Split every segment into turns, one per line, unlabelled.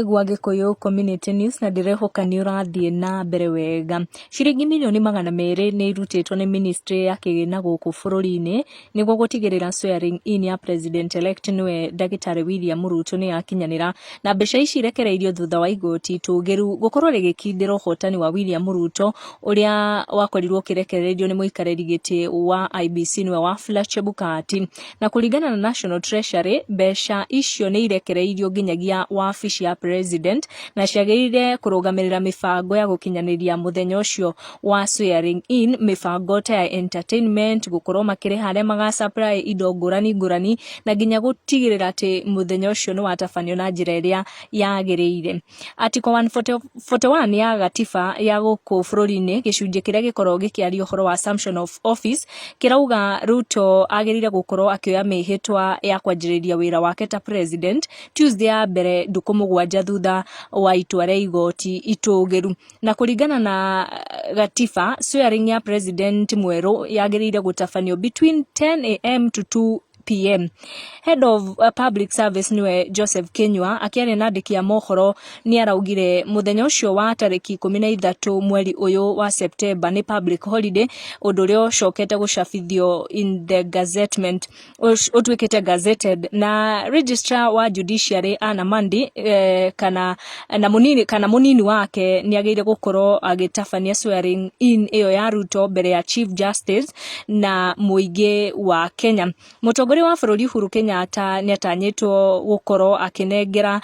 Gwa Gĩkũyũ Community News, na ndĩrehoka nĩ ũrathiĩ na mbere wega. Ciringi mirioni 200 nĩ irutĩtwo nĩ ministry ya kĩgĩna gũkũ bũrũri-inĩ nĩguo gũtigĩrĩra swearing in ya president elect, nĩwe Ndagĩtarĩ William Ruto, nĩ yakinyanĩra. Na mbeca ici irekereirio thutha wa igoti itũgĩru gũkorwo rĩgĩkindĩra ũhotani wa William Ruto, ũrĩa wakorirwo ũkĩrekererio nĩ mũikarĩri gĩtĩ wa IEBC, nĩwe Wafula Chebukati. Na kũringana na National Treasury, mbeca icio nĩ irekereirio nginyagia wabici ya president na ciagĩrĩire kũrũgamĩrĩra mĩbango ya gũkinyanĩria mũthenya ũcio wa swearing in, mĩbango ta ya entertainment, gũkorwo makĩrĩha arĩa maga supply indo ngũrani ngũrani, na nginya gũtigĩrĩra atĩ mũthenya ũcio nĩ watabanio na njĩra ĩrĩa yagĩrĩire. Article 141 ya gatiba ya gũkũ bũrũri-inĩ, gĩcunjĩ kĩrĩa gĩkoragwo gĩkĩaria ũhoro wa assumption of office, kĩrauga Ruto agĩrĩire gũkorwo akĩoya mĩhĩtwa ya kwanjĩrĩria wĩra wake ta president Tuesday ya mbere ndukũ 7 thutha wa itua rĩa igoti itũgĩru. Na kũringana na gatiba, swearing ya president mwerũ yagĩrĩire gũtabanio between 10 a.m. to 2 p.m. Head of Public Service, niwe Joseph Kinyua, akĩaria na andĩki a mohoro nĩ araugire mũthenya ũcio wa tarĩki 13 mweri ũyũ wa September nĩ public holiday, ũndũ ũrĩa ũcokete gũcabithio in the gazettement, ũtuĩkĩte gazetted. Na registrar wa judiciary Anna Mandi, kana mũnini wake nĩ agĩrĩire gũkorwo agĩtabania swearing in ĩyo ya Ruto mbere ya Chief Justice na mũingĩ wa Kenya. Mũtongoria wa bũrũri Uhuru Kenyatta nĩ atanyĩtwo gũkorwo akĩnengera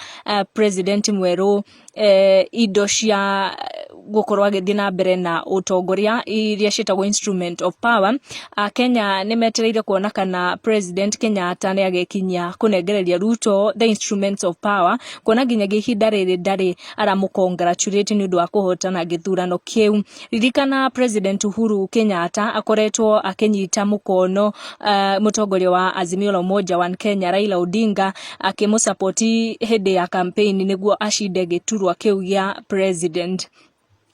president mwerũ indo cia gũkorwo agĩthiĩ na mbere na ũtongoria, iria ciĩtagwo instrument of power. Kenya nĩ metereire kuona kana President Kenyatta nĩ agekinyia kũnengereria Ruto the instruments of power, kuona nginyagia ihinda rĩrĩ ndarĩ aramũ congratulate nĩ ũndũ wa kũhotana gĩthurano kĩu. Ririkana President Uhuru Kenyatta akoretwo akĩnyita mũkono mũtongoria wa Azimio la Umoja One Kenya Raila Odinga, akĩmũsapoti hĩndĩ ya campaign nĩguo acinde gĩturwa kĩu gĩa president.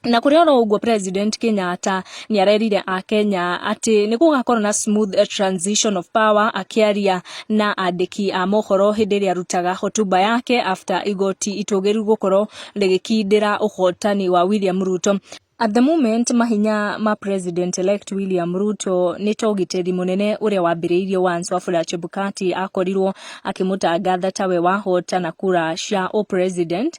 Na kũrĩ oro ũguo, President Kenyatta nĩ arerire akenya atĩ nĩ gũgakorwo na smooth transition of power, akĩaria na andĩki a mohoro hĩndĩ ĩrĩa arutaga hotuba yake after igoti itũgĩru gũkorwo rĩgĩkindĩra ũhotani wa William Ruto. At the moment, mahinya ma president elect William Ruto nĩ ta ũgitĩri mũnene ũrĩa wambĩrĩirio once Wafula Chebukati akorirwo akĩmũtangatha tawe wahotana kura cia ũpresident,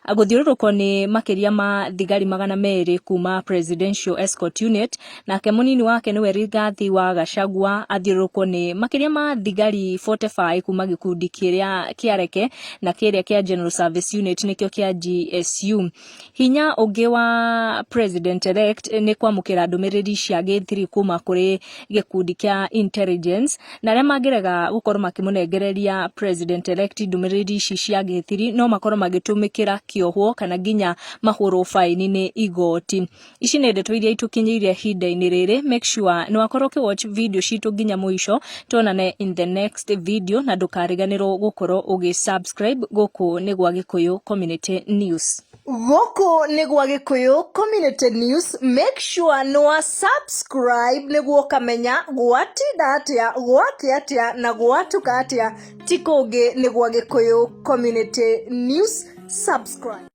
gũthiũrũrũkwo nĩ makĩria ma thigari 200 kuma Presidential Escort Unit. Nake mũnini wake, nĩwe Rigathi wa Gachagua, athiũrũrũkwo nĩ makĩria ma thigari 45 kuma gĩkundi kĩrĩa kĩareke na kĩrĩa kĩa General Service Unit, nĩkĩo kĩa GSU. Hinya ũngĩ wa president elect nĩ kwamũkĩra ndũmĩrĩri cia gĩthiri kuma kũrĩ gĩkundi kĩa intelligence, na arĩa mangĩrega gũkorwo makĩmũnengereria president elect ndũmĩrĩri ici cia gĩthiri no makorwo magĩtũmĩkĩra kĩohwo kana nginya mahũrwo faini nĩ igoti. Ici nĩ ndeto iria itũkinyĩire ihinda-inĩ rĩrĩ. Make sure nĩ wakorwo ũkĩwatch video citũ nginya mũico. Tuonane in the next video, na ndũkariganĩrwo gũkorwo ũgĩ subscribe. Gũkũ nĩ gwa Gĩkũyũ Community News.
Gũkũ nĩ gwa Gĩkũyũ Community News. Make sure nĩ wa subscribe nĩguo ũkamenya gwatinda atĩa, gwake atĩa na gwatuka atĩa. Ti kũngĩ, nĩ gwa Gĩkũyũ Community News. Subscribe.